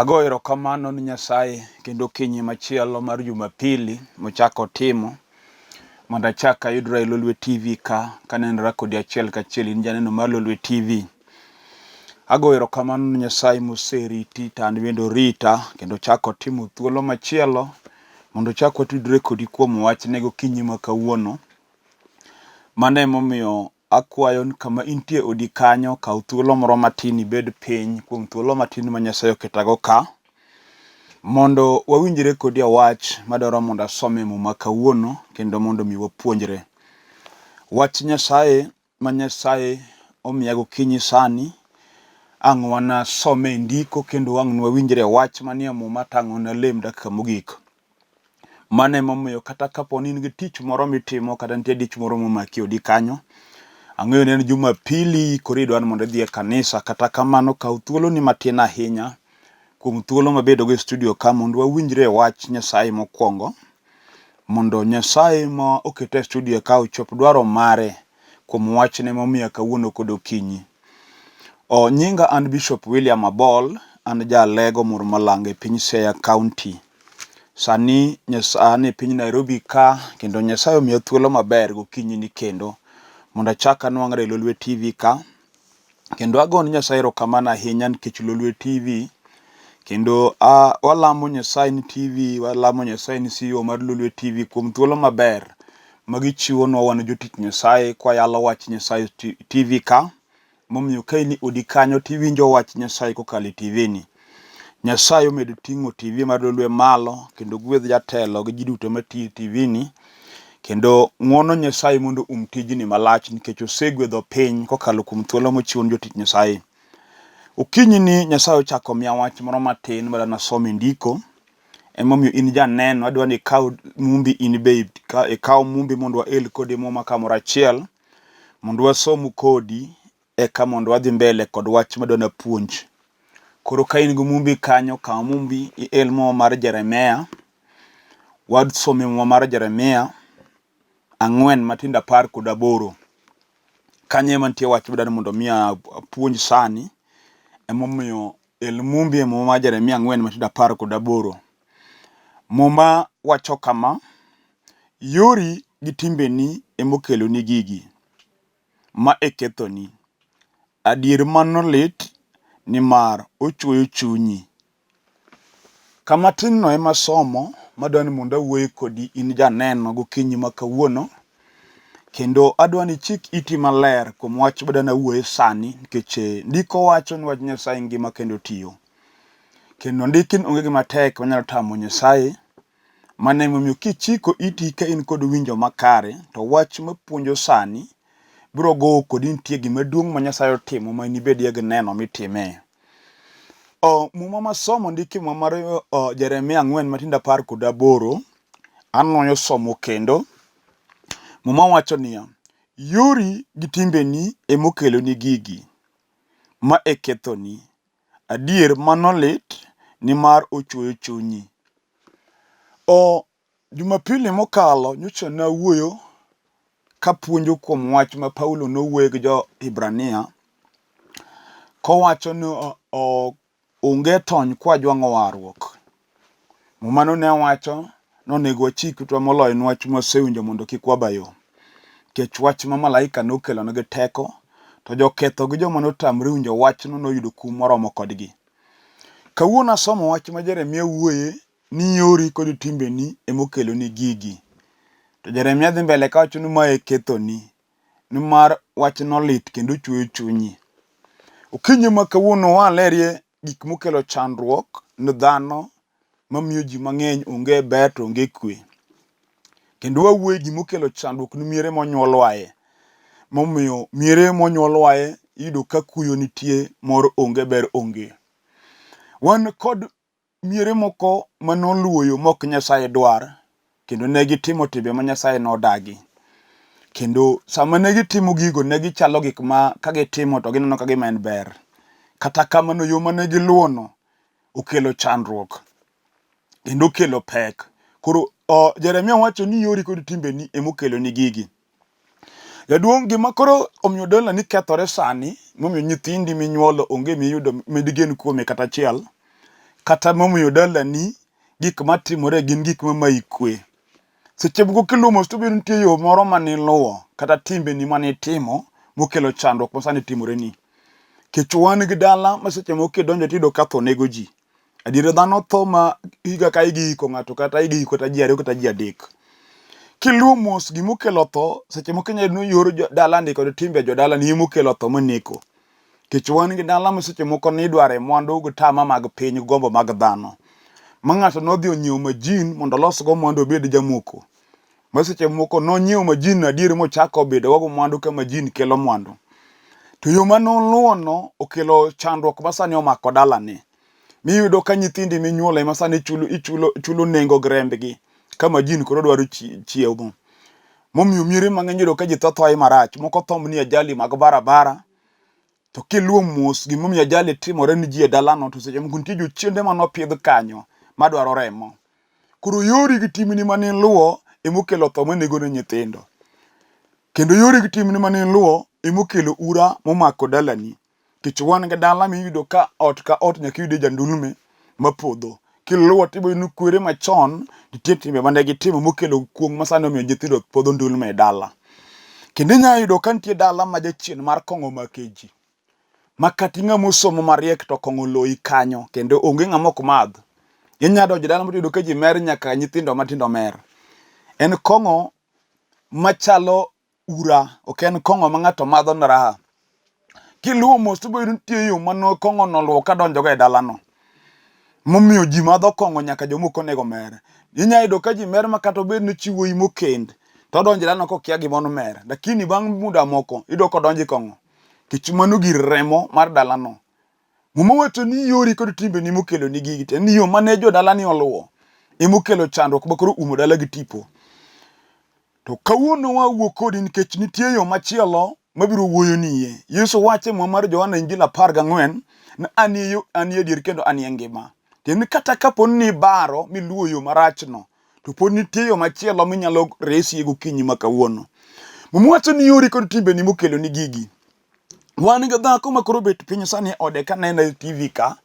Ago erokamano ni Nyasaye kendo okinyi machielo mar Jumapili mochako otimo mondo achak ayudra e Lolwe TV ka kanenora kodi achiel kachiel in janeno mar Lolwe TV. Ago erokamano ni Nyasaye moseriti to an bende orita kendo ochako otimo thuolo machielo mondo ochak watudre kodi kuom wachne gokinyi ma kawuono. Mano emomiyo Akwayo ni kama intie e odi kanyo, kaw thuolo moro matin ibed piny kuom thuolo matin ma Nyasaye oketago ka, mondo wawinjre kodi e wach madwaro mondo asom e Muma kawuono kendo mondo mi wapuonjre. Wach Nyasaye ma Nyasaye omiya gokinyi sani, ang' wanasome e ndiko kendo ang' nwawinjre e wach manie Muma to ang' wanalem dakika mogik. Mano emomiyo kata kapo ni in gi tich moro mitimo kata nitie dich moro momaki e odi kanyo, ang'eyo ni en Jumapili koro idwa ni mondo idhi e kanisa. Kata kamano kaw thuoloni matin ahinya kuom thuolo mabedogo e studio ka mondo wawinjre e wach Nyasaye mokwongo mondo Nyasaye ma oketa e studio ka ochop dwaro mare kuom wachne momiya kawuono kod okinyi. O, nyinga an Bishop William Abol, an ja Alego Murmalanga e piny Siaya County. Sani an e piny Nairobi ka kendo Nyasaye omiya thuolo maber gokinyi ni kendo mondo achak anwang're e Lolwe TV ka. Kendo agone Nyasaye erokamano ahinya nikech Lolwe TV kendo a, walamo Nyasaye ni TV, walamo Nyasaye ni CEO mar Lolwe TV kuom thuolo maber ma gichiwonwa wan jotich Nyasaye kwayalo wach Nyasaye TV ka. Momiyo ka in e odi kanyo tiwinjo wach Nyasaye kokalo e TV ni. Nyasaye omed ting'o TV mar Lolwe malo kendo gwedh jatelo gi ji duto matiyo e TV ni. Kendo ng'wono Nyasaye mondo um tijni malach nikech osegwedho piny kokalo kuom thuolo mochiwo ne jotich Nyasaye. Okinyi ni Nyasaye ochako miya wach moro matin ma nasomo e ndiko. Emomiyo in janeno adwa ni ikaw mumbi in be ikaw mumbi mondo wael kodi muma kamoro achiel. Mondo wasom kodi eka mondo wadhi mbele kod wach madwa napuonj. Koro ka in gi mumbi kanyo, kaw mumbi iel muma mar Jeremia. Wasom e muma mar Jeremia ang'wen matindo apar kod aboro. Kanyo ema nitie wach madwaro mondo mi apuonj sani. Emomiyo el mumbi e muma mar Jeremia ang'wen matindo apar kod aboro. Muma wacho kama, Yori gi timbeni emokeloni gigi, ma e kethoni. Adier mano lit nimar ochuoyo chunyi. Kama tinno ema somo madwa ni mondo awuoye kodi in janeno gokinyi ma kawuono. Kendo adwa ni ichik iti maler kuom wach madwa ni awuoye sani nikech eh, ndiko wacho ni wach Nyasaye ngima kendo tiyo. Kendo ndiki ni onge gima tek manyalo tamo Nyasaye. Mano emomiyo kichiko iti ka in kod winjo makare, to wach mapuonjo sani biro gowo kodi nitie gima duong' ma Nyasaye otimo ma inibedie gi neno mitime. O, muma masomo ndiki muma mar o, Jeremia ang'wen matindo apar kod aboro, anwoyo somo kendo. Muma wacho niya, yori gi timbeni emokeloni gigi, ma e kethoni. Adier mano lit nimar ochuoyo chunyi. O Jumapili mokalo nyocha nawuoyo kapuonjo kuom wach ma Paulo nowuoyo gi jo-Hibrania kowacho ni onge tony kwajwang'o warruok. Mumano ne wacho ni onego wachik itwa moloyo ni wach mwasewinjo mondo kik waba yo. Nikech wach ma malaika nokelonegi teko, to joketho gi joma notamre winjo wachno noyudo kum moromo kodgi. Kawuono asomo wach ma Jeremia wuoye ni yori kod timbeni emokeloni gigi. To Jeremia dhi mbele kawacho ni mae kethoni, nimar wachno lit kendo chwoyo chunyi. Okinyi ma kawuono walerie gik mokelo chandruok ne dhano mamiyo ji mang'eny onge ber to onge kwe. Kendo wawuoye gimokelo chandruok ne miere monyuolwaye. Momiyo miere monyuolwaye iyudo ka kuyo nitie, mor onge, ber onge. Wan kod miere moko ma noluwo yo mok Nyasaye dwar kendo ne gitimo timbe ma Nyasaye nodagi. Kendo sama ne gitimo gigo ne gichalo gik ma ka gitimo to gineno ka gima en ber. Kata kamano yo mane giluwono okelo chandruok kendo okelo pek. Koro o, Jeremia wacho ni yori kod timbeni emokeloni gigi. Jaduong' gima koro omiyo dalani kethore sani momiyo nyithindi minyuolo onge miyudo midigen kuome kata achiel. kata momiyo dalani gik matimore gin gik mamayi kwe. Seche moko kiluwo mos to ibiro nitie yo moro mane iluwo kata timbeni mane itimo mokelo chandruok ma sani timoreni. Kech wan gi dala ma seche moko kidonjo tiyudo ka tho nego ji. Adiera dhano tho ma higa ka higa iiko ng'ato kata higa iiko kata ji ariyo kata ji adek. Kiluwo mos gimokelo tho seche moko inyalo yudo ni yor dalani kod timbe jodalani emokelo tho maneko. Nikech wan gi dala ma seche moko nidware mwandu gi tama mag piny gi gombo mag dhano. Ma ng'ato nodhi onyiewo majin mondo olosgo mwandu obed jamoko. Ma seche moko nonyiewo majin adier mochako obedo go mwandu ka majin kelo mwandu. To yo ma noluwo no okelo chandruok ma sani omako dalane. Miyudo ka nyithindi minyuolo ema sani chulo, ichulo, chulo nengo gi rembgi ka majin koro dwaro chiemo. Momiyo miere mang'eny iyudo ka ji tho thoye marach. Moko tho ni ajali mag barabara. To kiluwo mos gimomiyo ajali timore ni ji e dalano to seche moko nitie jochiende mane opidh kanyo madwaro remo. Koro yori gi timni mane iluwo emokelo tho manego ne nyithindo. Kendo yori gi timni mane iluwo emokelo ura momako dalani. Nikech wan gi dala miyudo ka ot ka ot nyaka iyude jandulme mapodho. Kiluwo tibiro yudo ni kwere machon nitie timbe mane gitimo mokelo kuong' ma sani omiyo nyithindo podho ndulme e dala. Kendo inyalo yudo ka nitie dala ma jachien mar kong'o omake ji. Ma kata ing'ama osomo mariek to kong'o oloyi kanyo kendo onge ng'ama ok madh. Inyalo donjo e dala moro tiyudo ka ji mer nyaka nyithindo matindo mer. En kong'o machalo ura, ok en kong'o ma ng'ato madho na raha. Kiluwo mos to ibiro yudo nitie yo mane kong'o no oluwo kadonjogo e dalano. Momiyo ji madho kong'o nyaka joma ok onego mer. Inyalo yudo ka ji mer ma kata obed ni chi wuoyi mokend to odonjo e dalano kokia gima nomer. Lakini bang' muda moko iyudo kodonjo e kong'o. Nikech mano gir remo mar dalano. Muma wacho ni yori kod timbeni mokeloni gigi, tiende ni yo mane jodalani oluwo emokelo chandruok ma koro umo dala gi tipo. To kawuono wawuo kodi nikech nitie yo machielo mabiro wuoyoniye. Yesu wacho e Muma mar Johana Injili 14 ni an e yo, an e adier kendo an e ngima. Tiende ni kata kapo ni ibaro miluwo yo marachno, to pod nitie yo machielo minyalo resie gokinyi ma kawuono. Muma wacho ni yori kod timbeni mokeloni gigi. Wan gi dhako ma koro bet piny sani e ode ka neno e TV ka,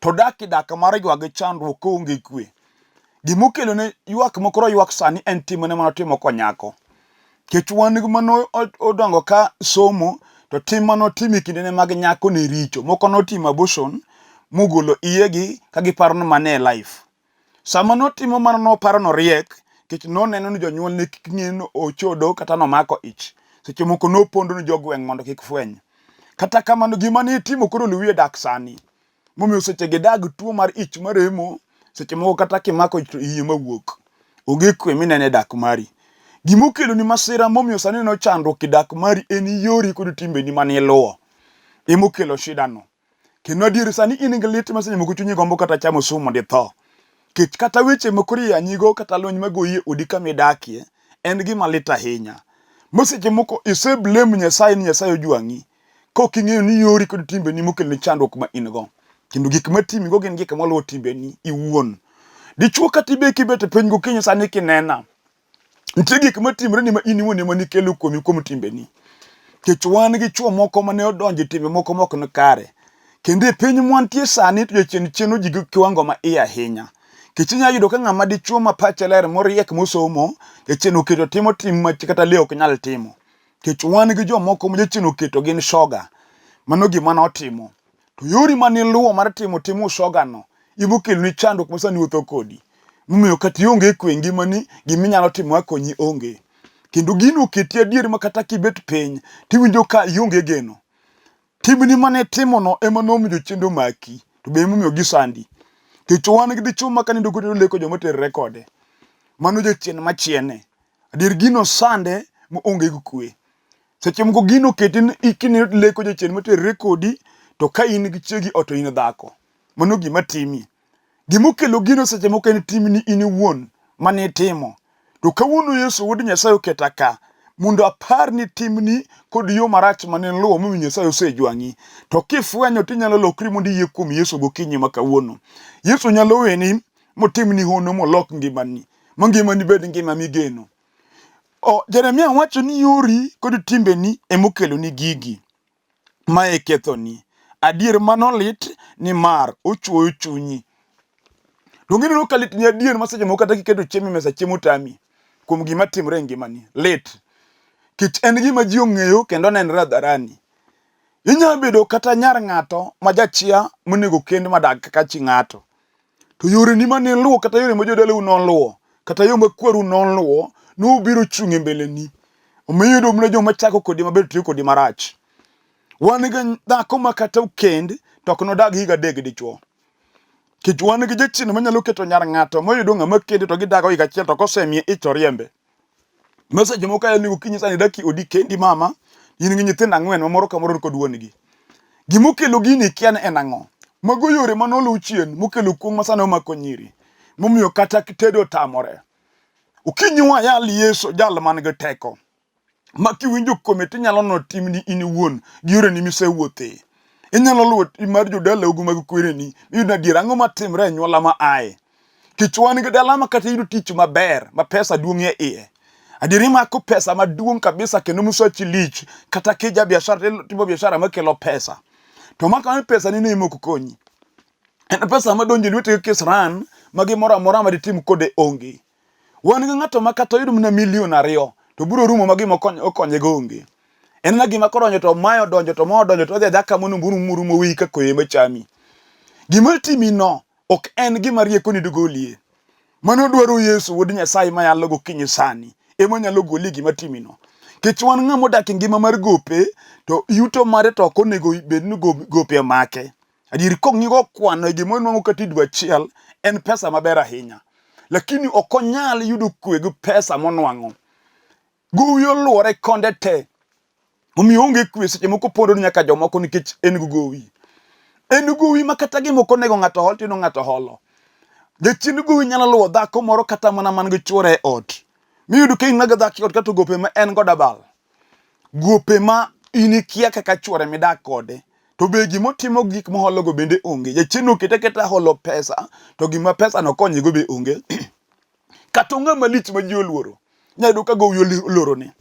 to dak e dak mar ywak gi chandruok koonge kwe. Gima okelone ywak ma koro oywak sani en timne mane otimo konyako. Nikech wan gi mane odongo ka somo to tim mane otimo e kindene mag nyako ne richo. Moko notimo abortion mogolo iyegi ka giparo ni mano e life. Sama notimo mano noparo noriek nikech noneno ni jonyuolne kik ng'e ni ochodo kata nomako ich. Seche moko nopondo ni jogweng' mondo kik fweny. Kata kamano gima ne itimo koro luwi e dak sani. Momiyo seche gi dag tuo mar ich maremo, seche moko kata kimako ich to iyi ema wuok. Onge kwe mineno e dak mari. Gima okeloni masira momiyo sani ineno chandruok e dak mari en yori kod timbeni mane iluwo. Ema okelo shida no. Kendo adier sani in gi lit ma seche moko chunyi gombo kata chamo sum mondo itho. Kech kata weche ma koro iyanyigo kata lweny magoyi e odi kama idakie en gima lit ahinya. Ma seche moko ise blame Nyasaye ni Nyasaye ojwang'i. Ka ok ing'eyo ni yori kod timbeni mokeloni chandruok ma in go. Kendo gik matimigo gin gik maluwo timbeni iwuon. Dichuo kata ibe kibet e piny gokinyi sani kinena, nitie gik matimore ni ma in iwuon ema nikelo kuomi kuom timbeni. Nikech wan gi chwo moko mane odonjo e timbe moko mok ni kare. Kendo e piny mwantie sani to jachien cheno ji gi kiwango ma iye ahinya. Nikech inyalo yudo ka ng'ama dichuo ma pache ler moriek mosomo, jachien oketo timo tim ma kata lee ok nyal timo. Nikech wan gi jomoko ma jachien oketo gin shoga. Mano gima notimo. To yori mane iluwo mar timo tim ushogano ema okeloni chandruok ma sani wuotho kodi. Momiyo kata ionge kwe e ngimani, gima inyalo timo makonyi onge. Kendo gino oketi adier ma kata kibet piny tiwinjo ka ionge geno. Timni mane itimono ema nomiyo jochiende omaki, to be emomiyo gisandi. Nikech wan gi dichwo ma kanindo kode to oleko joma oterore kode. Mano jachien machiene. Adier gino sande ma onge gi kwe. Seche moko gino oketi ni ikine leko jachien moterore kodi to ka in gi chiegi ot to in dhako. Mano gima timi. Gima okelo gino seche moko en timni in iwuon mane itimo. To kawuono Yesu wuod Nyasaye oketa ka mondo apar ni timni kod yo marach mane iluwo momiyo Nyasaye osejwang'i. To kifwenyo tinyalo lokri mondo iyie kuom Yesu gokinyi ma kawuono. Yesu nyalo weni motimni hono molok ngimani, ma ngimani bed ngima migeno. O, Jeremia wacho ni yori kod timbeni emokeloni gigi. Ma e kethoni. Adier mano lit nimar ochuoyo chunyi. Donge ineno ka litni adier ma seche moko kata kiketo chiemo e mesa chiemo tami kuom gima timore e ngimani. Lit. Kech en gima ji ong'eyo kendo nenre hadharani. Inyalo bedo kata nyar ng'ato ma jachia monego kend madag kaka chi ng'ato. To yoreni mane iluwo kata yore ma jodalau noluwo kata yo ma kweru noluwo nobiro chung' e mbeleni. Omiyo iyudo mana joma chako kodi maber tiyo kodi marach. Wan gi dhako ma kata okend to ok nodag higa adek gi dichuo. Nikech wan gi jachien manyalo keto nyar ng'ato moyudo ng'ama kende to gidago higa achiel to kosemiye ich to riembe. Ma seche moko ayalo ni gokinyi sani idak e odi kendi mama, in gi nyithindo ang'wen ma moro ka moro nikod wuon gi. Gimokelo gini ikia ni en ang'o? Mago yore mane oluw chien mokelo kuong' ma sani omako nyiri. Momiyo kata tedo otamore. Okinyi wayal Yesu jal man gi teko. Ma kiwinjo kuome tinyalo nono timni in iwuon gi yoreni misewuothe. Inyalo luwo tim mar jodalau gi mag kwereni miyud ni adier ang'o matimre e anyuola ma aye. Kech wan gi dala ma kata iyudo tich maber ma pesa duong' e iye. Adier imako pesa maduong' kabisa kendo musachi lich kata kija biashara timo biashara makelo pesa. To maka ni pesa ni ne imoko konyi. En pesa madonjo e lweti kisran ma gimoro amora ma ditim kode onge. Wan gi ng'ato ma kata oyud mana milion ariyo to biro rumo ma gima okonyego onge. En na gima kodonjo to mae odonjo to ma odonjo to odhi adhiya kamano morumo orumo wiyi ka koyo ema chami. Gima timi no ok en gima riekoni digolie. Mano dwaro Yesu wuod Nyasaye ma yalo gokinyi sani ema nyalo golie gima timino. Nikech wan ng'ama odak e ngima mar gope to yuto mare to ok onego bed ni gope omake. Adier kong'igo kwano e gima onwang'o kata e dwe achiel en pesa maber ahinya. Lakini ok onyal yudo kwe gi pesa monwang'o. Gowi olwore konde te. Omiyo onge kwe seche moko pondo nyaka jomoko nikech en gi gowi. En gowi ma kata gima ok onego ng'ato hol tino ng'ato holo. Jachien gowi nyalo luwo dhako moro kata mana man gi chuore e ot. Miyudo ka in gi dhako e ot kata gope ma en go dabal. Gope ma in ikia kaka chuore midak kode. To be gimotimo gik mohologo bende onge. Jachien okete aketa holo pesa to gima pesa no konyego be onge. Kata ong'ama lich ma ji oluoro. Inyalo yudo ka gowi olorone.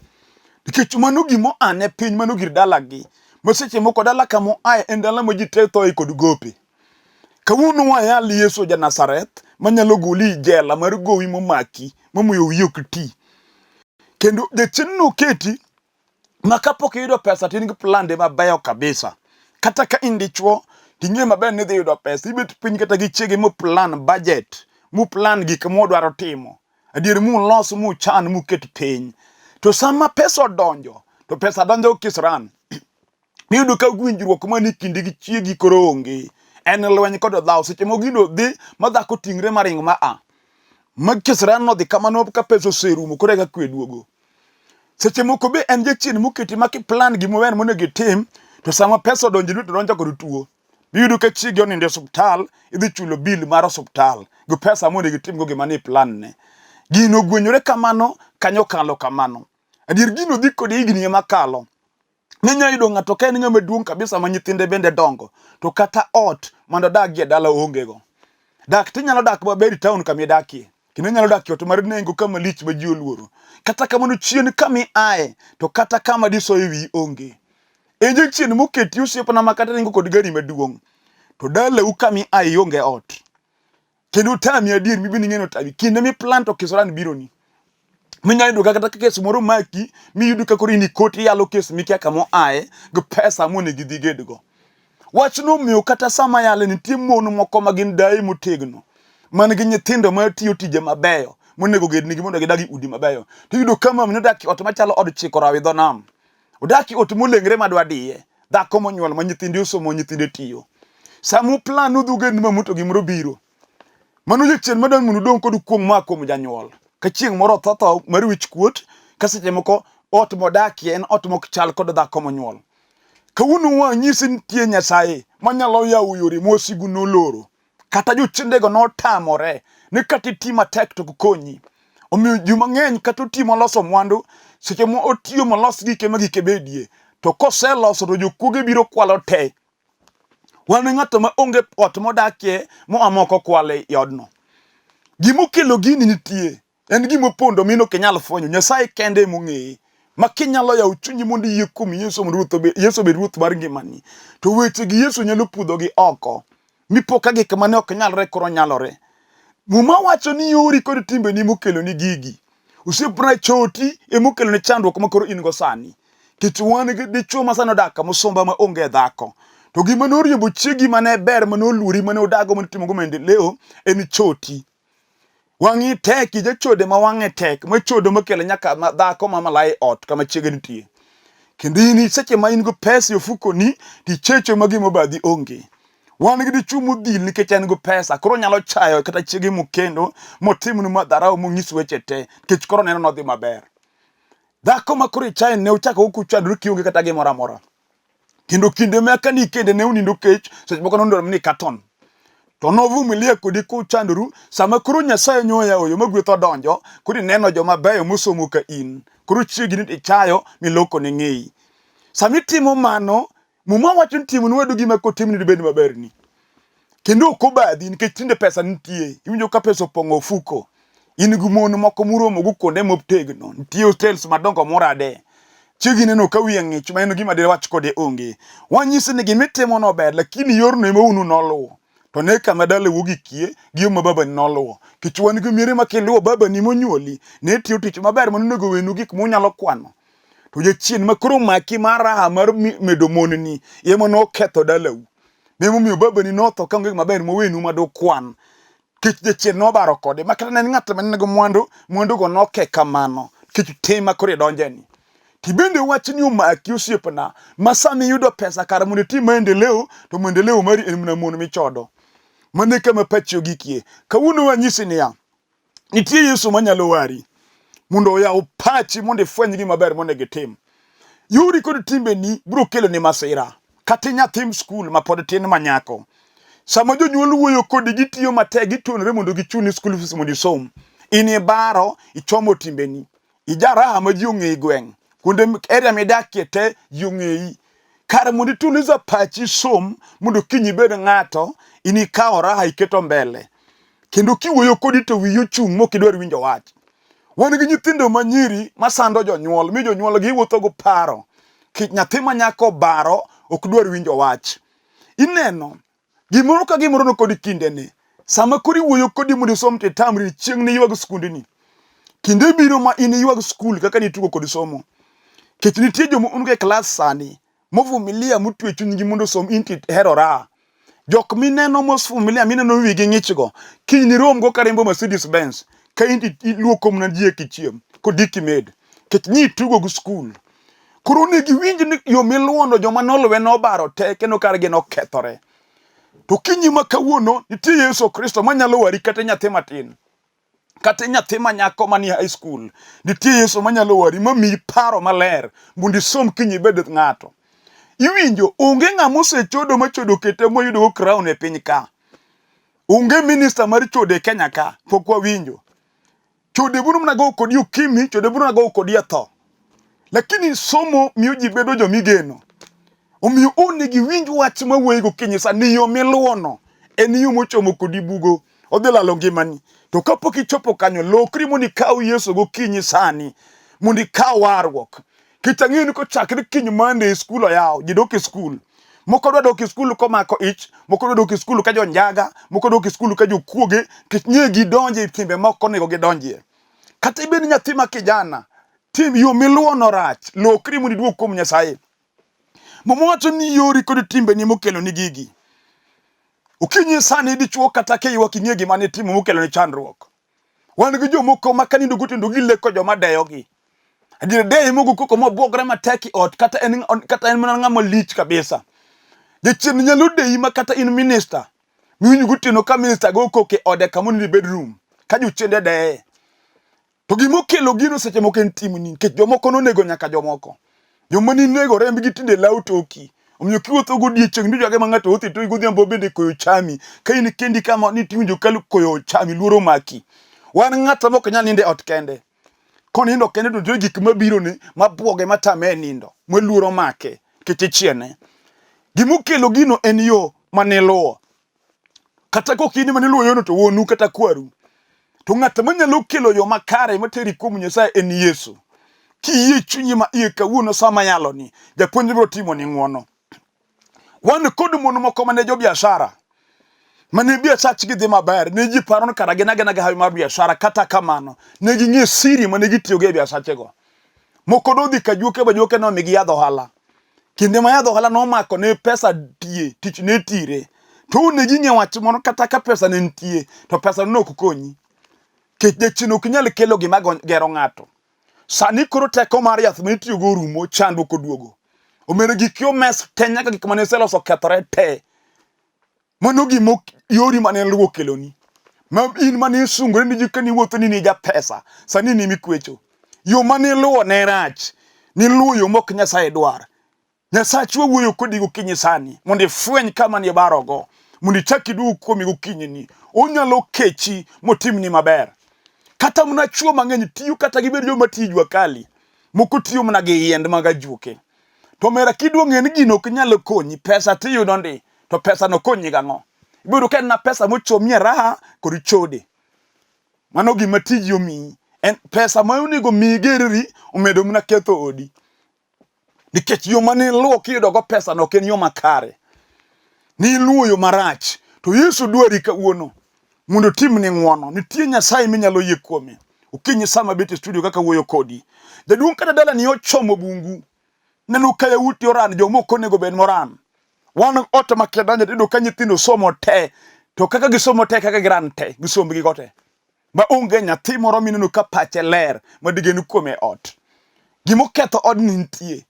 Nikech mano gima oa ne piny, mano gir dalagi. Ma seche moko dala kama oaye en dala ma ji te thoye kod gope. Kawuono wayal Yesu ja Nazareth manyalo goli e jela mar gowi momaki momiyo wiyi ok ti. Kendo jachien noketi ma kapok iyudo pesa to in gi plande mabeyo kabisa. Kata ka in dichuo ting'e maber ni idhi yudo pesa, ibet piny kata gi chiegi mu plan budget, mu plan gik mudwaro timo. Adier mulos muchan muket piny. To sama pesa odonjo, to pesa donjo kisran. Iyudo ka winjruok manie kindi gi chiegi koro onge. En lweny kod dhawo. Seche moko gino dhi ma dhako ting're maring ma a. Ma kisran nodhi kamano ka pesa oserumo koro eka kwe duogo. Seche moko be en jachien moketi ma kiplan gima ber monego itim to sama pesa odonjo e lweti to donjo kod tuo. Iyudo ka chiegi onindo e osuptal, idhi chulo bill mar osuptal gi pesa monego itimgo gima ni plan ne. Gino ogwenyore kamano, kanyo kalo kamano. Adier gino dhi kode higni ema kalo. Ninya yudo ng'ato ka en ng'ama duong' kabisa ma nyithinde bende dongo, to kata ot mondo odagie dala oonge go. Dak tinyalo dak maber e town kama idakie, kendo inyalo dak e ot mar nengo kama lich ma ji oluoro. Kata kamano chien kama iaye, to kata kama disoye wiyi onge. En jachien moketi osiepna ma kata ringo kod gari maduong', to dalau kama iaye ionge ot. Kendo otami adier mibe ning'e ni otami. Kinde mi plan to kisoran bironi. Minyalo yudo kata ka kes moro maki miyudo ka koro in ikot iyalo kes mikia kama oaye gi pesa monego idhi gedgo. Wachno omiyo kata sama yale nitie mon moko ma gin daye motegno man gi nyithindo ma tiyo tije mabeyo monego gednigi mondo gidag e udi mabeyo. Tiyudo ka mamni odak e ot machalo od chiko rawi dho nam. Odak e ot molengre madwa diye. Dhako monyuol ma nyithinde osomo nyithinde tiyo. Sama uplan udhi uged ni mamu to gimoro biro. Mano jachien madwaro mondo udong' kod kuong' moa kuom janyuol. Ka chieng' moro otho tho mar wich kuot, ka seche moko ot modakie en ot mok chal kod dhako monyuol. Kawuono wanyisi nitie Nyasaye manyalo yawo yore ma wasigu noloro. Kata jochiendego notamore ni kata iti matek to ok konyi. Omiyo ji mang'eny kata oti moloso mwandu, seche ma otiyo molos gike ma gike bedie, to koseloso to jokuoge biro kwalo te. Wan e ng'ato ma onge ot modakie moa moko kwale e odno. Gimokelo gini nitie, en gima opondo min ok inyal fwenyo. Nyasaye kende ema ong'eye. Ma kinyalo yawo chunyi mondo iyie kuom Yesu mondo ruoth obed, Yesu obed ruoth mar ngimani. To weche gi Yesu nyalo pudhogi oko. Mipo ka gik mane ok nyalre koro nyalore. Muma wacho ni yori kod timbeni mokeloni gigi. Osiepna choti emokeloni chandruok ma koro in go sani. Nikech wan gi dichwo ma sani odak kama ma onge dhako. To gima noriembo chiegi mane ber mane oluori mane udago mane utimogo maendeleo en choti. Wang'i tek ijachode ma wang'e tek ma chodo makelo nyaka dhako ma malaya e ot kama chiege nitie. Kendo in seche ma in go pesa e ofukoni to ichecho ma gima obadhi onge. Wan gi dichwo modhil nikech en gi pesa, koro onyalo chayo kata chiege mokendo motimnu madharau monyis weche te nikech koro oneno nodhi maber. Dhako ma koro ichayo ne uchako kuchandru kionge kata gimoro amora. Kendo kinde ma ka nikende ne unindo kech, seche moko nonindo ni katon. To novumilia kodi kuchandoru, sama koro Nyasaye nyoya oyo ma gweth odonjo, koro ineno joma beyo mosomo ka in. Koro chiegi ni ichayo miloko ne ng'eyi. Sama itimo mano, Muma wacho ni timnu wadu gima kotimni dibed maberni. Kendo ok obadhi nikech tinde pesa nitie. Iwinjo ka pesa opong'o ofuko. In gi mon moko muromo go kuonde motegno. Nitie hotels madongo morade. Chiegi neno ka wiye ng'ich ma en gima diwach kode onge. Wanyisi ni gima itimo no ber lakini yorno ema unu noluwo. To ne kama dalau ogikie gi yo ma babani noluwo. Nikech wan gi miere ma kiluwo babani monyuoli ne tiyo tich maber mane onego wenu gik munyalo kwano. To jachien ma koro maki mar raha mar medo mon-ni ema noketho dalau. Emomiyo babani notho ka onge gima ber mowenu ma dukwan. Nikech jachien nobaro kode ma kata ne en ng'at ma nigi mwandu, mwandugo noke kamano nikech tim ma koro idonjeni. Tibende wachni omaki osiepna ma sama iyudo pesa kar mondo itim maendeleo to maendeleo mari en mana mon michodo. Mano e kama pachi ogikie. Kawuono wanyisi niya, nitie Yesu manyalo wari mondo oyaw pachi mondo ifweny gima ber monego itim. Yori kod timbeni biro keloni masira. Kata nyathi skul ma pod tin ma nyako. Sama jonyuol wuoyo kodi gitiyo matek gituonore mondo gichulni school fees mondo isom. In ibaro ichomo timbeni. Ijaraha ma ji ong'eyi gweng'. Kuonde area midakie te ji ong'eyi. Kar mondo ituliza pachi isom mondo kiny ibed ng'ato, in ikawo raha iketo mbele. Kendo kiwuoyo kodi to wiyi ochung' mok idwar winjo wach. Wan gi nyithindo ma nyiri masando jonyuol, mi jonyuol gi wuotho go paro. Kich nyathi ma nyako baro ok dwar winjo wach. Ineno, gimoro ka gimoro no kod kindene. Sama koro iwuoyo kodi mondo isom to itamri, chieng' ni ywag skundni. Kinde biro ma in iywag skul kaka nitugo kod somo. Kech nitie joma un go e klas sani movumilia motwe chunygi mondo osom in to ihero raha. Jok mineno movumilia mineno wigi ng'ichgo, kiny nirom go karimbo Mercedes Benz, ka in to iluoko mana ji eki chiem, kod iki med. Kech nyi itugo gi skul. Koro onego iwinj ni yo miluwono joma noluwe nobaro te kendo kargi nokethore. To kinyi ma kawuono nitie Yesu Kristo manyalo wari kata nyathi matin. Kata nyathi ma nyako manie high school, nitie Yesu manyalo wari mamiyi paro maler mondo isom kiny ibed ng'ato. Iwinjo, onge ng'ama osechodo ma chodo kete moyudogo crown e piny ka. Onge minista mar chode e Kenya ka, pok wawinjo. Chode biro mana go kodi ukimwi, chode biro mana go kodi e tho. Lakini somo miyo ji bedo jomigeno. Omiyo onego iwinj wach ma wuoyi gokinyi sani yo miluwono en yo mochomo kodi bugo odhi lalo ngimani. To kapok ichopo kanyo, lokri mondo ikaw Yesu gokinyi sani mondo ikaw warruok. Kech ang'eyo ni kochakre kiny Monday skul oyaw, ji dok e skul. Moko dwa dok e skul komako ich, moko dwa dok e skul ka jonjaga, moko dok e skul ka jokuoge, nikech nye gidonje e timbe moko onego gidonjie. Kata ibed nyathi ma kijana, tim yo miluwono rach, lokri mondo iduog kuom Nyasaye. Muma wacho ni yori kod timbeni mokeloni gigi. Okinyi sani dichuo kata kiywak ing'e gima nitimo mokeloni chandruok. Wan gi jomoko ma kanindo gotieno gileko joma deyogi. Adier deye mogo koko mobwogre matek e ot kata en kata en mana ng'ama lich kabisa. Jachien nyalo deyi ma kata in minister. Miwinj gotieno ka minister go koko e ode kama onindo e bedroom ka jochiende deye. To gima okelo gino seche moko en timni nikech jomoko nonego nyaka jomoko. Joma ninego rembgi tinde lawo toki. Omiyo kiwuotho godiechieng' to ma ng'ato wuotho e toki godhiambo bende koyo chami. Ka in kendi kama ni tiwinjo ka koyo chami luoro maki. Wan ng'at ma ok nyal nindo e ot kende. Konindo kende to nitie gik mabirone mabuoge matame e nindo ma luoro make nikech ichiene. Gimokelo gino en yo maniluwo. Kata kok in ema niluwo yono to wuonu kata kwaru. To ng'at manyalo kelo yo makare materi kuom Nyasaye en Yesu. Kiyie chunyi ma iye kawuono sama yaloni, japuonj biro timoni ng'wono. Wan kod mon moko mane jobiashara. Mane biasachgi dhi maber, ne ji paro ni kara gin agina gi hawi mar biashara. Kata kamano, ne ging'e siri mane gitiyogo e biasachego. Moko nodhi ka juoke ba juoke nomigi yadh ohala. Kinde ma yadh ohala nomako ne pesa tie, tich ne tire. To ne ging'e wach moro kata ka pesa ne nitie, to pesa no ok konyi. Kech jachien ok nyal kelo gima gero ng'ato. Sani koro teko mar yath ma itiyogo orumo, chandruok oduogo. Omiyo gik omes te nyaka gik mane iseloso okethore te. Mano gima yori mane luwo keloni. Ma in mane isungori ni ji kane iwuotho ni ni ja pesa, sani ni mikwecho. Yo mane iluwo ne rach. Niluwo yo mok Nyasaye dwar. Nyasachwa wuoyo kodi gokinyi sani mondo ifweny kama nibarogo, mondo ichak iduog kuome gokinyini. Onyalo kechi motimni maber. Kata mana chwo mang'eny tiyo kata gibed joma tiyo jua kali, moko tiyo mana gi yiend mag ajuoke. To mera kidwa ng'e ni gino ok nyal konyi, pesa tiyudo ndi, to pesa no konyi gang'o? Ibiro ka en na pesa mochomie raha kod chode. Mano gima tiji omiyi. En pesa ma onego miyi gerri omedo mana ketho odi. Nikech yo mane iluwo kiyudogo pesa no ok en yo makare. Niluwo yo marach. To Yesu dwari kawuono mondo otimni ng'wono. Nitie Nyasaye minyalo yie kuome. Okinyi sama abet e studio kaka wuoyo kodi. Jaduong' kata dalani ochomo bungu. Neno ka yawuoti oran, joma ok onego bed moran. Wan ot ma kidonjo tiyudo ka nyithindo somo te. To kaka gisomo te kaka giran te, gisombgi go te. Ma onge nyathi moro mineno ka pache ler ma digen kuome e ot. Gima oketho odni nitie.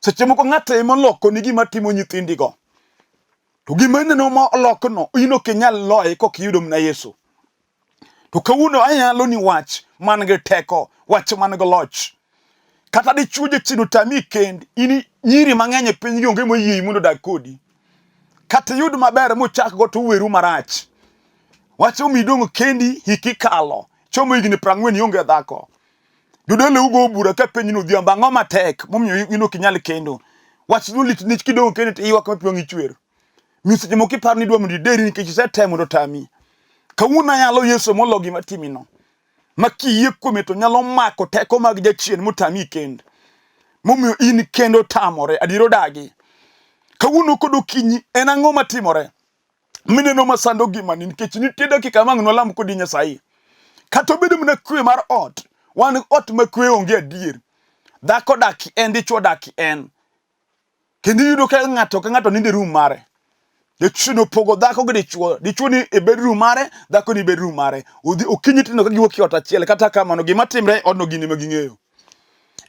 Seche moko ng'ato ema oloko ni gima timo nyithindigo. To gima ineno ma olokno, in ok inyal loye kok iyudo mana Yesu. To kawuono ayalo ni wach man gi teko, wach man gi loch. Kata dichuo jachien otami e kend, in nyiri mang'eny e piny gi onge moyiei mondo odag kodi. Kata iyud maber mochak go to uweru marach. Wach omi idong' kendi hiki kalo, chomo higni 40 ionge dhako. Jodolo ugo bura ka penji ni odhiambo ang'o matek momiyo in ok inyal kendo. Wach no lit nikech kidong' kendi to iywak ma pi wang'i chwer. Mi seche moko iparo ni idwa mondo ideri nikech isetemo to otami. Kawuono ayalo Yesu molo gima timino. Ma kiyie kuome to nyalo mako teko mag jachien motami kend. Momiyo in kendo otamore, adier odagi. Kawuono kod okinyi en ang'o matimore? Mineno masando gimani nikech nitie dakika ma ang' nwalam kodi Nyasaye. Kata obedo mana kwe mar ot, wan ot ma kwe onge adier. Dhako dak en, dichwo dak en. Kendo iyudo ka ng'ato ka ng'ato nindo e room mare. Jachien opogo dhako gi dichwo. Dichwo ni e bedroom mare, dhako ni e bedroom mare. Odhi okinyi tineno ka giwuok e ot achiel. Kata kamano gima timre e odno gin ema ging'eyo.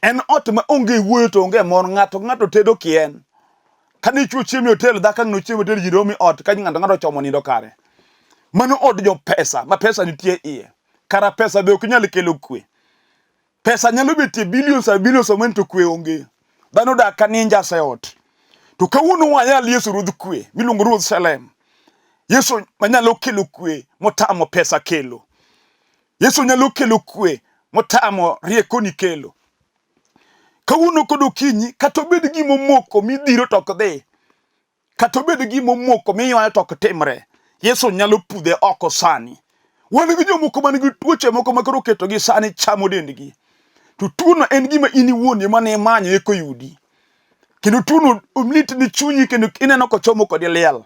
En ot ma onge wuoyo to onge mor. Ng'ato ka ng'ato tedo kien. Ka dichwo chiemo e hotel, dhako ang' nochiem e hotel, ji romo e ot ka ng'ato ng'ato ochomo nindo kare. Mano od jo pesa, ma pesa nitie iye. Kara pesa be ok nyal kelo kwe. Pesa nyalo betie billions and billions of money to kwe onge. Dhano odak ka ninjas e ot. To kawuono wayal Yesu Ruodh kwe, miluongo Ruodh Salem. Yesu manyalo kelo kwe motamo pesa kelo. Yesu nyalo kelo kwe motamo riekoni kelo. Kawuono kod okinyi kata obed gima omoko midhiro to ok dhi. Kata obed gima omoko miywayo to ok timre, Yesu nyalo pudhe oko sani. Wan gi jomoko man gi tuoche moko ma koro oketogi sani chamo dendgi. To tuono en gima in iwuon ema ne imanyo eka oyudi. Kendo tuono lit ni chunyi kendo ineno kochomo kodi liel.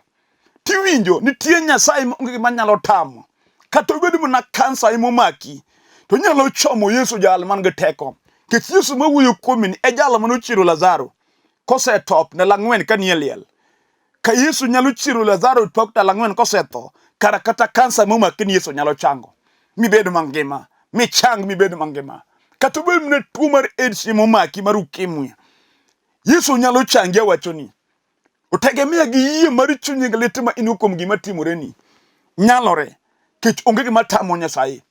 Tiwinjo nitie Nyasaye ma onge gima nyalo tamo. Kata obed mana kansa ema omaki, to nyalo chomo Yesu jal man gi teko. Nikech Yesu ma wuoyo kuome ni e jal mane ochiero Lazaro. Kosetop ndalo ang'wen ka nie liel. Ka Yesu nyalo chiero Lazaro tok ndalo ang'wen kosetho, kara kata kansa momaki ni Yesu nyalo chango. Mibed mangima, michang mibed mangima. Kata obed mana tuo mar AIDS momaki mar ukimwi, Yesu nyalo changi awachoni. Otegemea gi yie mar chunyi gi lit ma in kuom gima timoreni. Nyalore, kech onge gima tamo Nyasaye.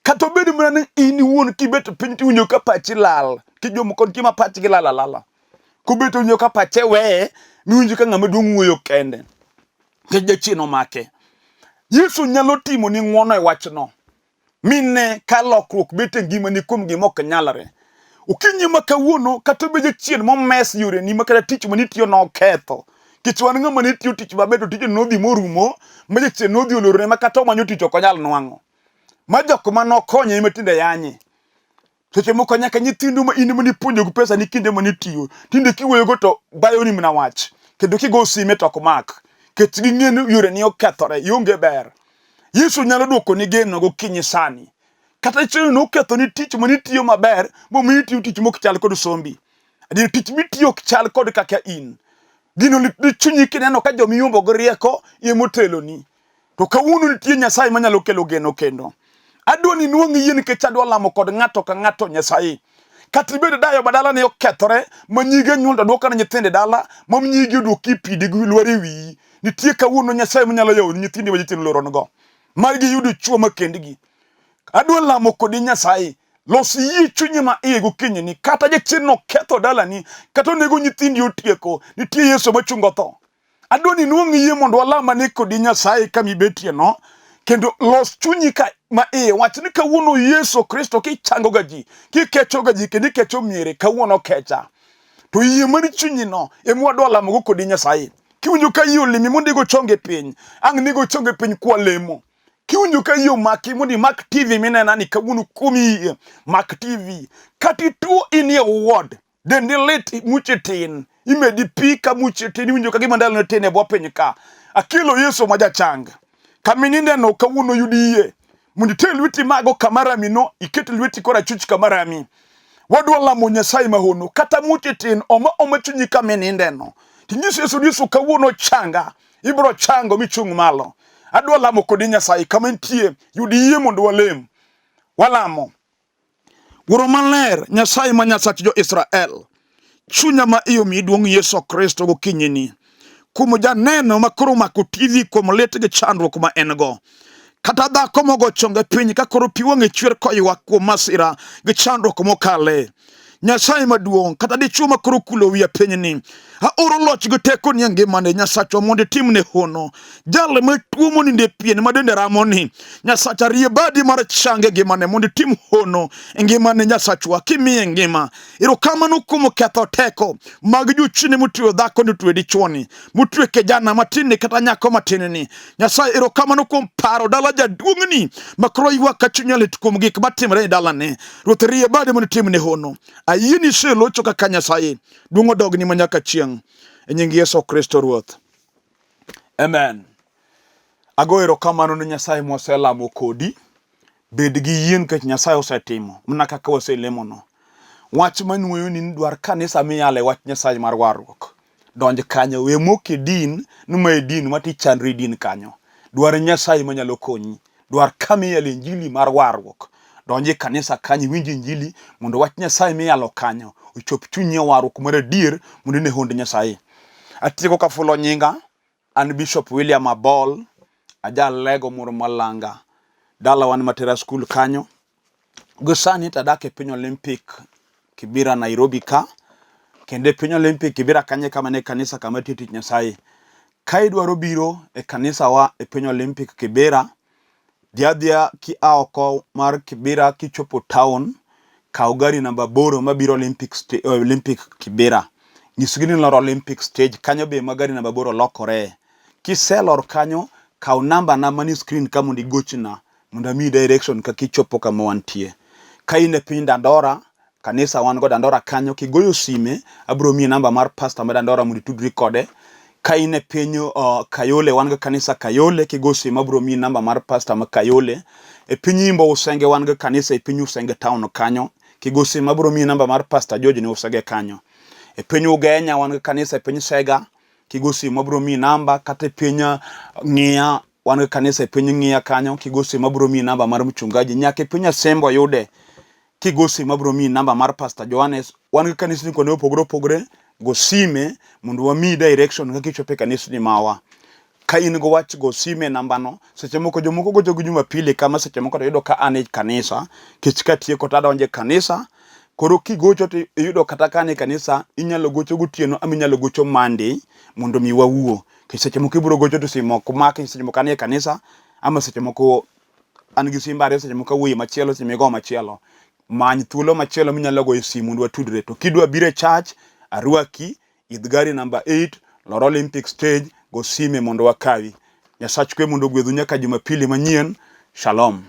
Kata obed mana ni in iwuon kibet piny tiwinjo ka pachi lal, ki jomoko nitie ma pachgi lal alala. Kobet owinjo ka pache weye, miwinjo ka ng'ama duong' wuoyo kende. Nikech jachien omake. Yesu nyalo timoni ng'wono e wachno. Mine ka lokruok bet e ngimani kuom gima ok nyalre. Okinyi ma kawuono kata obed jachien momes yoreni ma kata tich mane itiyo noketho. Nikech wan ng'ama ne tiyo tich maber to tijno nodhi morumo ma jachien nodhi olorone ma kata omanyo tich ok onyal nwang'o. Ma jok ma nokonye ema tinde yanye. Seche moko nyaka nyithindu ma in ema nipuonjo gi pesa ni kinde mane itiyo, tinde kiwuoyogo to bayoni mana wach. Kendo kigo sime to ok mak. Kech ging'e ni yoreni okethore, ionge ber. Yesu nyalo dwokoni geno gokinyi sani. Kata chieng' nokethoni tich mane itiyo maber, momiyo itiyo tich mok chal kod sombi. Adier tich mitiyo ok chal kod kaka in. Gino litni chunyi kineno ka joma iyombo gi rieko ema oteloni. To kawuono nitie Nyasaye manyalo kelo geno kendo. Adwa ni inuang' yie nikech adwa lamo kod ng'ato ka ng'ato Nyasaye. Kata ibed dayo ma dalane okethore, ma nyige nyuol to duoko ne nyithindo e dala, ma nyigi oduoki pidi gi lwar e wiyi. Nitie kawuono Nyasaye manyalo yawo ni nyithindi ma jachien oloronigo. Mar giyudo chwo ma kendgi. Adwa lamo kodi Nyasaye. Los yie chunyi ma iye gokinyi ni kata jachien noketho dalani, kata onego nyithindi otieko, nitie Yesu machungo tho. Adwa ni inuang' yie mondo walam ane kodi Nyasaye kama ibetie no, kendo los chunyi ka ma iye. Wach ni kawuono Yesu Kristo kichangoga ji, kikechoga ji kendo ikecho miere, kawuono kecha. To yie mar chunyi no ema wadwa lamogo kodi Nyasaye. Kiwinjo ka yie olimi mondo igo chonge piny, ang' nigo chonge piny kwalemo. Kiwinjo ka yie omaki mondo imak TV minena ni kawuono kuom yie, mak TV. Kata ituo inie ward, Dendi lit, muchi tin, imedi pi ka muchi tin, iwinjo ka gima ndalone tin e bwo piny ka. Akelo Yesu ma jachang. Kama inindeno kawuono yud yie. Mondo iter lweti mago kama ramino, iket lweti korachwich kama rami. Wadwa lamo Nyasaye mahono, kata muchi tin, oma oma chunyi kama inindeno. Tinyis Yesu ni Yesu kawuono changa, ibiro chango michung' malo. Adwa lamo kodi Nyasaye kama intie, yud yie mondo walem. Walamo. Wuoro maler, Nyasaye ma Nyasach jo-Israel, chunya ma iye omiyi duong' Yesu Kristo gokinyini kuom janeno ma koro omako TV kuom lit gi chandruok ma en go. Kata dhako mogo chonge piny ka koro pi wang'e chwer koywak kuom masira gi chandruok mokale. Nyasaye maduong' kata dichwo ma koro kulo wiye pinyni aoro loch gi tekoni e ngimane Nyasachwa mondo itimne hono. Jal ma tuo monindo e pien ma dende ramoni Nyasacha rie badi mar change e ngimane mondo itim hono e ngimane Nyasachwa kimiye ngima. Erokamano kuom ketho teko mag jochiende motweyo dhako ni otweyo dichwoni motwe kijana matinni kata nyako matinni. Nyasaye erokamano kuom paro dala jaduong'ni ma koro ywak ka chunye lit kuom gik matimore e dalane. Ruoth rie bade mondo itimne hono. Ayie ni iselocho kaka Nyasaye. Duong' odogni ma nyaka chieng'. E nying Yesu Kristo Ruoth. Amen. Ago erokamano ne Nyasaye mwaselamo kodi. Bed gi yie nikech Nyasaye osetimo mana kaka waselemono. Wach manuoyo ni dwar kanisa miyale wach Nyasaye mar warruok. Donj kanyo, we mok e din ni ma e din ma tichandri e din kanyo. Dwar Nyasaye manyalo konyi. Dwar kama iyale injili mar warruok. Donj e kanisa kanyo iwinj injili mondo wach Nyasaye miyalo kanyo ochop chunyi e warruok mar adier mondo ine hond Nyasaye. Atieko kafulo nyinga, an Bishop William Abol, ajalego moro malanga. Dalawa ni Matera School kanyo. Gi sani to adak e piny Olympic Kibera Nairobi ka. Kendo e piny Olympic Kibera kanyo e kama ne kanisa kama atiyo tich Nyasaye. Ka idwaro biro e kanisawa e piny Olympic Kibera, dhi adhiya kia oko mar Kibera kichopo town, kaw gari namba aboro mabiro Olympic, Olympic Kibera. Nyisgi ni lor Olympic stage, kanyo be ma gari namba aboro lokore. Kiselor kanyo, kaw namba na manie screen ka mondo igochna mondo amiyi direction kaka ichopo kama wantie. Ka in e piny Dandora, kanisa wan go Dandora kanyo, kigoyo sime abiro miyi namba mar pastor ma Dandora mondo itudri kode. Ka in e piny Kayole, wan gi kanisa Kayole, kigo sime abiro miyi namba mar pastor ma Kayole. E piny Imbo Usenge wan gi kanisa e piny Usenge town kanyo, kigo sime abiro miyi namba mar pastor George ni Usege kanyo. E piny Ugenya wan gi kanisa e piny Sega, kigo simu abiro miyi namba kata e piny Ng'iya wan gi kanisa e piny Ng'iya kanyo kigo simu abiro miyi namba mar mchungaji nyaka e piny Asembo yude kigo simu abiro miyi namba mar Pastor Johannes wan gi kanisni kuonde mopogore opogore go sime mondo wamiyi direction kaka ichopo e kanisni mawa ka in go wach go sime e nambano seche moko jomoko gocho gi Jumapili kama seche moko to yudo ka an e kanisa kech katieko to adonjo e kanisa koro kigocho to iyudo kata ka an e kanisa inyalo gocho gotieno ama inyalo gocho Monday mondo mi wawuo Nikech seche moko ibiro gocho to simu ok maki, seche moko an e kanisa ama seche moko an gi simba ariyo, seche moko awuoye machielo, seche moko igo machielo. Many thuolo machielo minyalo goyo simu mondo watudre. To kidwa biro e church, arwaki, idh gari namba 8, lor Olympic stage, go sime mondo wakawi. Nyasach kwe mondo ogwedhu nyaka Jumapili manyien. Shalom.